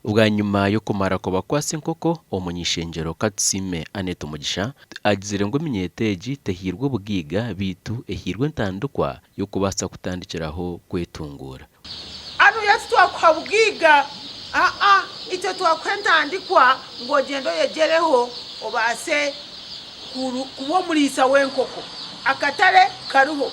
Bwanyima y'okumara kubakwatsa enkoko, omuny'ishengyero Katusiime Annet Mugisha agizire ngu eminyeeto egi tehairwe obugaiga beitu ehairwe entandikwa y'okubaasa kutandikiraho kwetunguura. Anuya titwakuha bugaiga, aa, itwe twakuha entandikwa ngu ogyende oyegyereho obaase kuba omuriisa w'enkoko. Akatare kariho.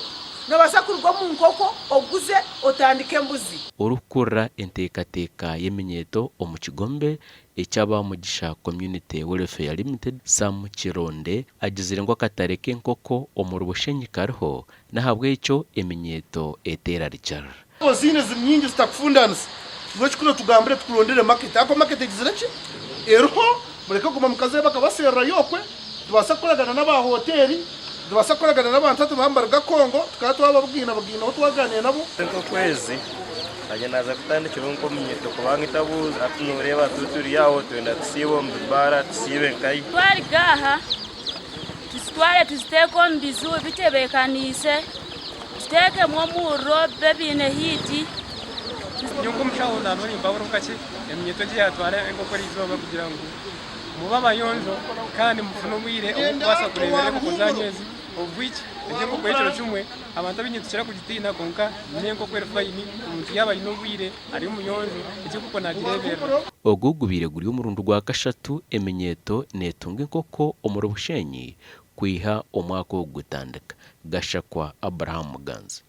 Noobaasa kuruga omu nkoko oguze otandike embuzi. Orikukurira enteekateeka y'eminyeeto omu kigombe eky'aba Mugisha Community Welfare Limited, Sam Kironde, agizire ngu akatare k'enkoko omuri Bushenyi kariho n'ahabw'ekyo eminyeeto eteerarikirira. Oziine ziri nyingi zitakufundanisa nyowe ekikuru otugambire tukurondere market ahakuba market egizire ki eriho mureke kuguma mukazeyo bakabasererayo okwe nitubaasa kukoragana naba hoteri nitubaasa kukoragana nabantu hati baba nibaruga Congo tukaba twababugaina bugaina ahu twaganiire nabo. Nk'okwezi nanye naaza kutandikiraho nk'omunyeeto kubanga itwe abu hati nooreeba turi aho twenda tusiibe omu bibaara tusiibe nkahi. Twariga aha tuzitware tuziteeke omu biju bitebeekaniise, tuteekemu omuriro bibe biine hiiti. Nyowe nk'omushaho naaba nimpabura kakye eminyeeto egi yaatwara enkoko eriizooba kugira ngu mube abayonjo kandi mufune obwire obw'okubaasa kureeberera enkoko zaanyu ezi obu-which egi enkoko y'ekiro kimwe abantu abaingi nitukira kugitiina kwonka n'enkoko eri fayini omuntu yaaba aine obwire ari omuyonjo egi enkoko naagireeberera. Ogu gubaire guri omurundi gwa kashatu eminyeeto neetunga enkoko omuri Bushenyi kwiha omwaka ogu gutandika. Gashakwa Abraham Muganza.